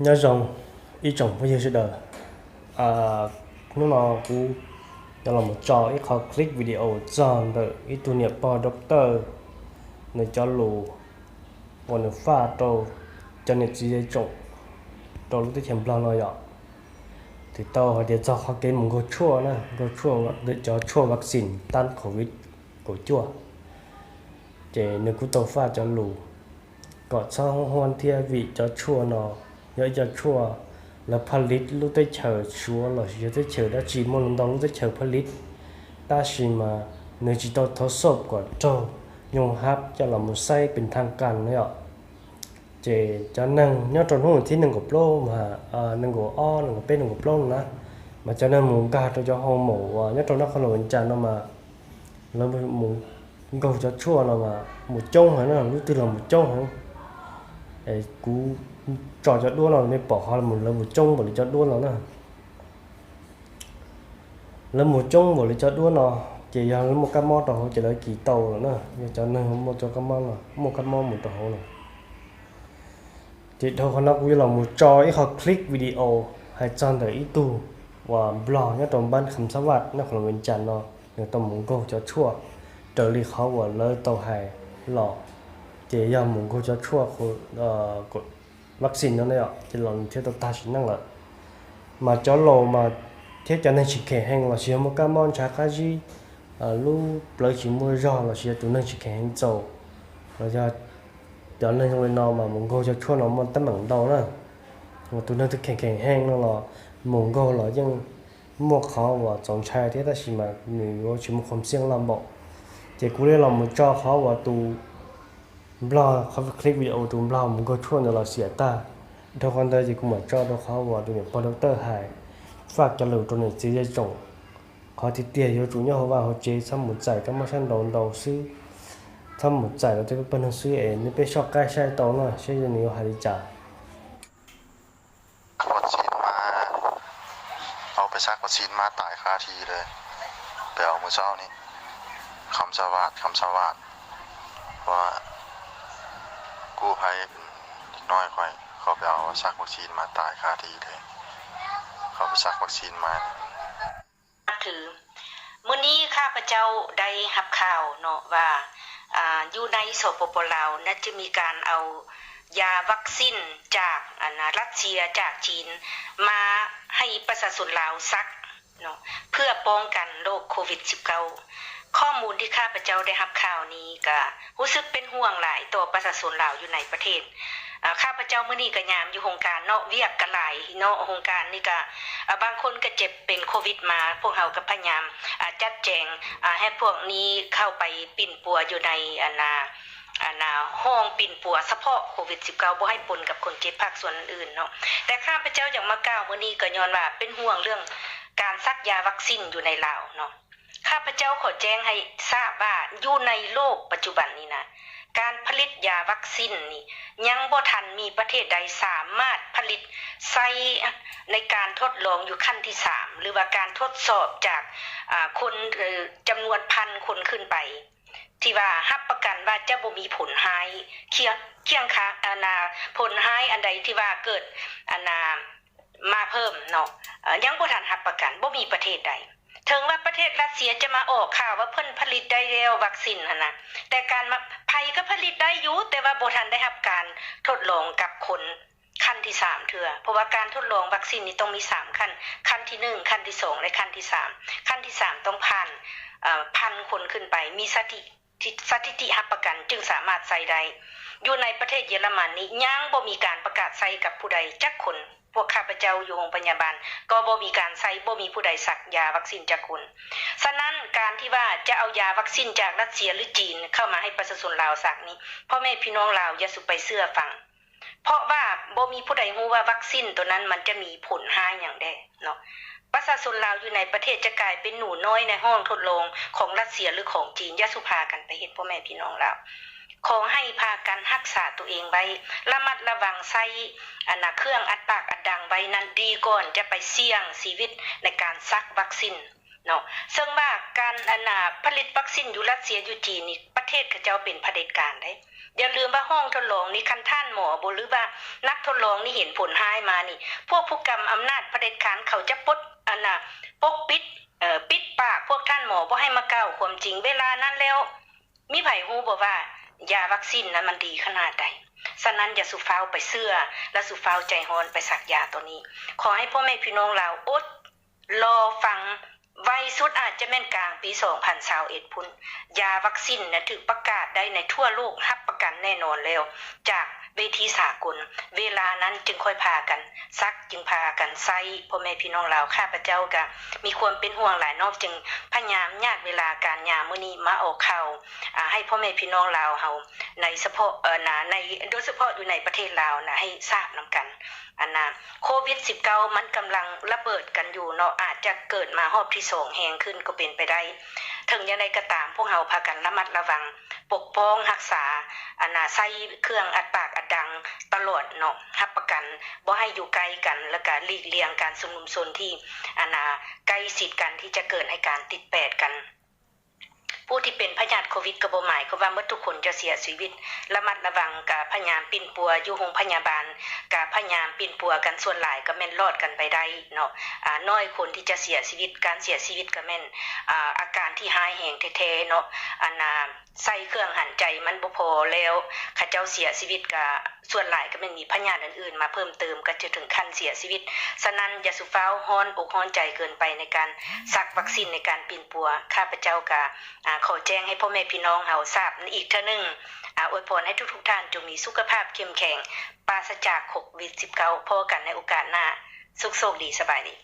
Nho dòng, ih chỏng phu hiêng sư đờ. À, nô nò cu nho lòng một cho ih kho clip video dòng đờ ih tu niệm po doctor nơ cho lù, uôn nơ pha trâu cho niệm chi dây chỏng trâu lũ têh chèm blo nò yọ. Thì tâu hỏi địa dòng kho kênh mùng gô chua nơ, gô chua đơ cho chua vaccine tan covid của chua. Chê nơ cu tâu pha cho lù. Cọ chó hông huôn thiê vị chó chua nò, yoi chó chua lơ pha lít lũ têh chảu chúa lỏ yoi têh chảu đa chi mô lông đong lũ têh chảu pha lít. Ta sì mà nơ chỉ tâu thấu sộp cọ trâu nhông háp cho lỏ một say bình thang càn nơ yọ. Chê chó nâng nhó trôn hông thi nâng cọ plô mà, à, nâng cọ o, nâng cọ pê, nâng cọ plô nơ. Mà chó nâng mù gà trâu chó hông mổ, à, nhó trôn nơ khôn lỏ bình chàn nơ mà. Lơ mù gâu chó chua nơ mà mù chông hả nơ, lũ tư lơ mù chông hả. Ê, cú cho chó đuôn nơ, mê pỏ khó lơ mù, lơ mù chông bổ lý chó đuôn nơ nơ. Lơ mù chông bổ lý chó đuôn nơ, chê yoi lơ mù cắp mó trò hô chê lơ kì tàu nơ nơ. Yoi chó nơ mù chông cắp mó nơ, mù cắp mó mù trò hô nơ. Chê thâu khó nơ cú yoi lơ mù cho ih kho clip video, hai chon tờ ih tu, wa blo nhó trông băn khăm sa vạt, nhó khăm bình chàn nơ. Nơ tông mù gô chó chua, trở lì khó của lơ tàu hài lỏ. Chê yoi mù gô chó chua khô, ờ, cột vaccine nơ nơ yọ, chê lỏ thiê tàu ta sì năng lợ. Mà chó lồ mà thiê chó nâng sì khẻ hèng lỏ sì hơ mô cắp mó chá khá dí, ờ, lũ plơi sì mô ro lỏ sì hơ tù nâng sì khẻ hèng châu. Lỏ yoi chó nâng trong lê nơ mà mù gô chó chua nơ mô tăm mẳng đô nơ. Mà tù nâng tù khẻ khẻ hèng nơ lỏ mù gô lỏ yơng mô khó wa chóng chai thiê ta sì mà nư yoi chê mô khom siêng lăm bọ. Chê cú lê lỏ mù cho khó wa tù blo khó clip video tù blo mù gô chua nơ lỏ siê ta. Thâu khó tơ chê cú mà cho thâu khó wa tù niệm po doctor hài. Phạc cho lù trôn nơ chê dây chỏng. Khó thi tiê yoi chụ nhó hô wa hô chê chăm mù chảy cắp mó săn đô đô sư. Chăm mù chảy lơ tê pê pơn hơ sư ê, nư pê sọ cai sai tàu nơ, sư yoi nư yoi hài đi chả. ວັກຊີນມາ ເອົາໄປສັກວັກຊີນມາຕາຍຄາທີ່ເລີຍ. ໄປເອົາມື້ເຊົ້ານີ້ ຄຳສະຫວາດ ຄຳສະຫວາດ ວ່າກູ້ໄພເປັນເດັກນ້ອຍຂ້ອຍ ເຂົາໄປເອົາສັກວັກຊີນມາຕາຍຄາທີ່ເລີຍ. ເຂົາໄປສັກວັກຊີນມາ. ຖື. ມື້ນີ້ຂ້າພະເຈົ້າໄດ້ຮັບຂ່າວເນາະວ່າ ອ່າ ຢູ່ໃນ ສປປ ລາວ ໜ້າຈະມີການເອົາຢາວັກຊີນຈາກ ອັນນາ ຣັດເຊຍ ຈາກຈີນ ມາໃຫ້ປະຊາຊົນລາວສັກເນາະ ເພື່ອປ້ອງກັນໂລກໂຄວິດສິບເກົ້າ. ຂໍ້ມູນທີ່ຂ້າພະເຈົ້າໄດ້ຮັບຂ່າວນີ້ກະຮູ້ສຶກເປັນຫ່ວງຫຼາຍຕໍ່ປະຊາຊົນລາວຢູ່ໃນປະເທດ. ເອີ ຂ້າພະເຈົ້າມື້ນີ້ກະຍາມຢູ່ໂຮງການເນາະ ວຽກກະຫຼາຍເນາະ ໂຮງການນີ້ກະ ເອີ ບາງຄົນກະເຈັບເປັນໂຄວິດມາ ພວກເຮົາກະພະຍາຍາມ ອາ ຈັດແຈງ ອາ ໃຫ້ພວກນີ້ເຂົ້າໄປປິ່ນປົວຢູ່ໃນ ອັນນາ ອັນນາ ຫ້ອງປິ່ນປົວສະເພາະໂຄວິດສິບເກົ້າ ບໍ່ໃຫ້ປົນກັບຄົນເຈັບພາກສ່ວນອື່ນເນາະ. ແຕ່ຂ້າພະເຈົ້າຢາກມາກ່າວມື້ນີ້ກະຍ້ອນວ່າເປັນຫ່ວງເລື່ອງການສັກຢາວັກຊີນຢູ່ໃນລາວເນາະ. ຂ້າພະເຈົ້າຂໍແຈ້ງໃຫ້ຊາບວ່າ ຢູ່ໃນໂລກປັດຈຸບັນນີ້ນະ ການຜະລິດຢາວັກຊີນນີ້ ຍັງບໍ່ທັນມີປະເທດໃດສາມາດຜະລິດໃຊ້ໃນການທົດລອງຢູ່ຂັ້ນທີສາມ ຫຼືວ່າການທົດສອບຈາກ ອາ ຄົນ ເອີ ຈຳນວນພັນຄົນຂຶ້ນໄປ ທີ່ວ່າຮັບປະກັນວ່າຈະບໍ່ມີຜົນຮ້າຍ ຄຽງ ຄຽງຄາ ອັນນາ ຜົນຮ້າຍອັນໃດທີ່ວ່າເກີດ ອັນນາ ມາເພີ່ມເນາະ ເອີ ຍັງບໍ່ທັນຮັບປະກັນ ບໍ່ມີປະເທດໃດ. ເຖິງວ່າປະເທດຣັດເຊຍຈະມາອອກຂ່າວວ່າເພິ່ນຜະລິດໄດ້ແລ້ວວັກຊີນຫັ້ນນະ ແຕ່ການມາ ໃຜກໍຜະລິດໄດ້ຢູ່ ແຕ່ວ່າບໍ່ທັນໄດ້ຮັບການທົດລອງກັບຄົນຂັ້ນທີສາມເທື່ອ ເພາະວ່າການທົດລອງວັກຊີນນີ້ຕ້ອງມີສາມຂັ້ນ ຂັ້ນທີໜຶ່ງ ຂັ້ນທີສອງ ແລະ ຂັ້ນທີສາມ. ຂັ້ນທີສາມຕ້ອງຜ່ານ ເອີ ພັນຄົນຂຶ້ນໄປ ມີສະຖິ ສະຖິຕິຮັບປະກັນຈຶ່ງສາມາດໃຊ້ໄດ້. ຢູ່ໃນປະເທດເຢຍລະມັນນີ້ ຍັງບໍ່ມີການປະກາດໃຊ້ກັບຜູ້ໃດຈັກຄົນ. ພວກຂ້າພະເຈົ້າຢູ່ໂຮງພະຍາບານກໍບໍ່ມີການໃຊ້ ບໍ່ມີຜູ້ໃດສັກຢາວັກຊີນຈັກຄົນ. ສະນັ້ນ ການທີ່ວ່າຈະເອົາຢາວັກຊີນຈາກຣັດເຊຍ ຫຼື ຈີນ ເຂົ້າມາໃຫ້ປະຊາຊົນລາວສັກນີ້ ພໍ່ແມ່ພີ່ນ້ອງລາວຢ່າສຸໄປເຊື່ອຟັງ. ເພາະວ່າບໍ່ມີຜູ້ໃດຮູ້ວ່າວັກຊີນໂຕນັ້ນມັນຈະມີຜົນຮ້າຍຫຍັງແດ່ເນາະ. ປະຊາຊົນລາວຢູ່ໃນປະເທດຈະກາຍເປັນໜູນ້ອຍໃນຫ້ອງທົດລອງຂອງຣັດເຊຍ ຫຼື ຂອງຈີນ. ຢ່າສຸພາກັນໄປເຮັດ ພໍ່ແມ່ພີ່ນ້ອງລາວ. ຂໍໃຫ້ພາກັນຮັກສາໂຕເອງໄວ້, ລະມັດລະວັງໃຊ້ ອັນນາ ເຄື່ອງອັດປາກອັດດັງໄວ້ນັ້ນດີກ່ອນຈະໄປສ່ຽງຊີວິດໃນການສັກວັກຊີນເນາະ. ເຊິ່ງວ່າການ ອັນນາ ຜະລິດວັກຊີນຢູ່ຣັດເຊຍ ຢູ່ຈີນນີ້ ປະເທດເຂົາເຈົ້າເປັນຜະເດັດການເດ້. ຢ່າລືມວ່າຫ້ອງທົດລອງນີ້ ຄັນທ່ານໝໍບໍ່ ຫຼືວ່ານັກທົດລອງນີ້ເຫັນຜົນຮ້າຍມານີ້ ພວກຜູ້ກຳອຳນາດຜະເດັດການເຂົາຈະປົກ ອັນນ່າ ປົກປິດ ເອີ ປິດປາກພວກທ່ານໝໍບໍ່ໃຫ້ມາກ່າວຄວາມຈິງ. ເວລານັ້ນແລ້ວ ມີໃຜຮູ້ບໍ່ວ່າຢາວັກຊີນນັ້ນມັນດີຂະໜາດໃດ? ສະນັ້ນຢ່າສູ່ຟ້າວໄປເຊື່ອ ແລະສູ່ຟ້າວໃຈຮ້ອນໄປສັກຢາໂຕນີ້. ຂໍໃຫ້ພໍ່ແມ່ພີ່ນ້ອງລາວອົດ ລໍຟັງ ໄວສຸດອາດຈະແມ່ນກາງປີສອງພັນຊາວເອັດພຸ້ນ. ຢາວັກຊີນນະຖືກປະກາດໄດ້ໃນທົ່ວໂລກ ຮັບປະກັນແນ່ນອນແລ້ວ ຈາກເວທີສາກົນ. ເວລານັ້ນຈຶ່ງຄ່ອຍພາກັນສັກ ຈຶ່ງພາກັນໃຊ້. ພໍ່ແມ່ພີ່ນ້ອງລາວ ຂ້າພະເຈົ້າກະມີຄວາມເປັນຫ່ວງຫຼາຍເນາະ ຈຶ່ງພະຍາຍາມຍາດເວລາການຍາມມື້ນີ້ມາອອກຂ່າວ ອາ ໃຫ້ພໍ່ແມ່ພີ່ນ້ອງລາວເຮົາ ໃນສະເພາະ ເອີ ນະ ໃນ ໂດຍສະເພາະຢູ່ໃນປະເທດລາວນະ ໃຫ້ຊາບນຳກັນ. ອັນນ່າ ໂຄວິດສິບເກົ້າມັນກຳລັງລະເບີດກັນຢູ່ເນາະ ອາດຈະເກີດມາຮອບທີສອງແຮງຂຶ້ນກໍເປັນໄປໄດ້. ເຖິງຢ່າງໃດກໍຕາມ ພວກເຮົາພາກັນລະມັດລະວັງ ປົກປ້ອງຮັກສາ ອັນນ່າ ໃສ່ເຄື່ອງອັດປາກອັດດັງຕະຫຼອດເນາະ ຮັບປະກັນບໍ່ໃຫ້ຢູ່ໃກ້ກັນ ແລ້ວກະຫຼີກລ່ຽງການຊຸມນຸມຊົນທີ່ ອັນນ່າ ໃກ້ຊິດກັນ ທີ່ຈະເກີດໃຫ້ການຕິດແປດກັນ. ຜູ້ທີ່ເປັນພະຍາດໂຄວິດກໍບໍ່ໝາຍຄວາມວ່າໝົດທຸກຄົນຈະເສຍຊີວິດ. ລະມັດລະວັງ ກະພະຍາຍາມປິ່ນປົວຢູ່ໂຮງພະຍາບານ ກະພະຍາຍາມປິ່ນປົວກັນ ສ່ວນຫຼາຍກໍແມ່ນລອດກັນໄປໄດ້ເນາະ ອາ ໜ້ອຍຄົນທີ່ຈະເສຍຊີວິດ. ການເສຍຊີວິດກໍແມ່ນ ອາ ອາການທີ່ຮ້າຍແຮງແທ້ໆເນາະ ອັນນ່າ ໃສ່ເຄື່ອງຫາຍໃຈມັນບໍ່ພໍແລ້ວ ເຂົາເຈົ້າເສຍຊີວິດກະ ສ່ວນຫຼາຍກໍແມ່ນມີພະຍາດອື່ນໆມາເພີ່ມເຕີມ ກໍຈະເຖິງຂັ້ນເສຍຊີວິດ. ສະນັ້ນຢ່າສູ່ຟ້າວຮ້ອນອົກຮ້ອນໃຈເກີນໄປໃນການສັກວັກຊີນ ໃນການປິ່ນປົວ. ຂ້າພະເຈົ້າກະ ອາ ຂໍແຈ້ງໃຫ້ພໍ່ແມ່ພີ່ນ້ອງເຮົາຊາບອີກເທື່ອໜຶ່ງ ອາ ອວຍພອນໃຫ້ທຸກໆທ່ານຈົ່ງມີສຸຂະພາບເຂັ້ມແຂງ ປາສະຈາກໂຄວິດສິບເກົ້າ. ພໍ້ກັນໃນໂອກາດໜ້າ. ສຸກໂຊກດີ ສະບາຍດີ.